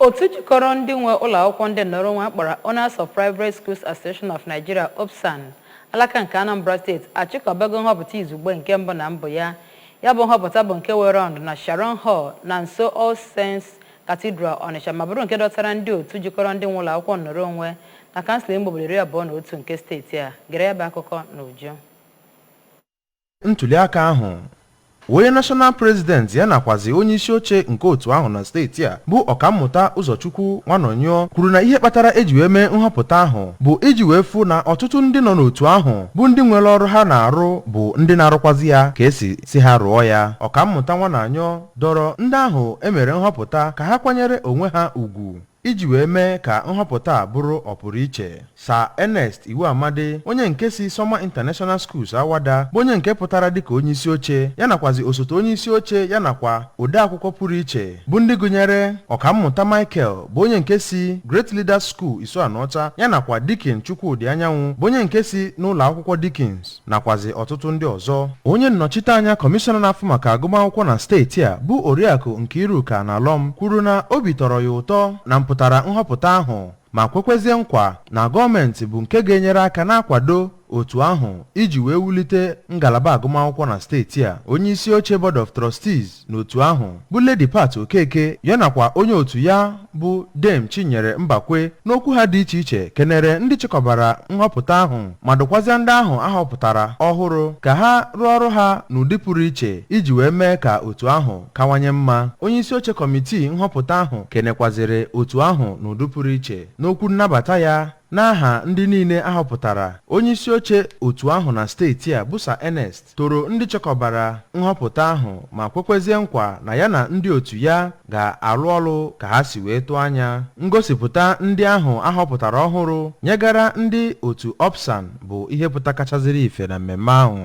Otu jikọrọ ndị nwe ụlọ akwụkwọ ndị nnọrọ onwe akpọrọ Owners of Private Schools Association of Nigeria, OPSAN, alaka nke Anambra Steeti, achịkọbago nhọpụta izugbe nke mbụ na mbụ ya. Ya bụ nhọpụta bụ nke were ọnọdụ na Sharon Hall na nso All Saints Cathedral, Ọnịcha, ma bụrụ nke dọtara ndị otu jikọrọ ndị nwe ụlọ akwụkwọ nnọrọ onwe na kansụl ime obodo 21 nke steeti a. Gere ya bụ akụkọ n'uju. Ntụliaka ahụ, onye national president ya nakwazi onye isi oche nke otu ahụ na steeti a, bụ Ọkammụta Ụzọchukwu Nwanọnyụọ, kwuru na ihe kpatara eji wee mee nhọpụta ahụ bụ iji wee fụ na ọtụtụ ndị nọ n'otu ahụ bụ ndị nwere ọrụ ha na-arụ, bụ ndị na-arụkwazi ya ka esi si ha rụọ ya. Ọkammụta Nwananyụọ dọrọ ndị ahụ emere nhọpụta ka ha kwanyere onwe ha ugwu iji wee mee ka nhọpụta a bụrụ ọpụrụ iche. Sir Ernest Iwu Amadi, onye nke si Summer International Schools Awada, bụ onye nke pụtara dịka onye isi oche, ya nakwazi osote onye isi oche ya nakwa ode akwụkwọ pụrụ iche, bụ ndị gụnyere Ọkammụta Michael, bụ onye nke si Great Leaders School Isuanọcha, ya nakwa Deacon Chukwudị Anyanwụ, bụ onye nke si n'ụlọ akwụkwọ Dickens, nakwazi ọtụtụ ndị ọzọ. Onye nnọchiteanya kọmishọna na-afụ maka agụmakwụkwọ na steeti a, bụ Oriakụ Nkiruka Nalọm, kwuru na obi tọrọ ya ụtọ na mpụtara nhọpụta ahụ, ma kwekwezie nkwa na gọọmenti bụ nke ga-enyere aka na-akwado otu ahụ iji wee wulite ngalaba agụmakwụkwọ na steeti a. Onye isi oche Board of Trustees n'otu ahụ, bụ Lady Pat Okeke, ya nakwa onye otu ya bụ Dame Chinyere Mbakwe, n'okwu ha dị iche iche kenere ndị chịkọbara nhọpụta ahụ, ma dụkwazịa ndị ahụ ahọpụtara ọhụrụ ka ha rụọ ọrụ ha n'ụdị pụrụ iche iji wee mee ka otu ahụ kawanye mma. Onye isi oche kọmitii nhọpụta ahụ kenekwazịrị otu ahụ n'ụdị pụrụ iche. N'okwu nnabata ya n'aha ndị niile ahọpụtara, onye isi oche otu ahụ na steeti a, bụ Sir Ernest, toro ndị chịkọbara nhọpụta ahụ, ma kwekwezie nkwa na ya na ndị otu ya ga-arụ ọrụ ka ha si wee tụọ anya. Ngosipụta ndị ahụ ahọpụtara ọhụrụ nyegara ndị otu OPSAN bụ ihe pụta kachaziri ife na mmemme ahụ.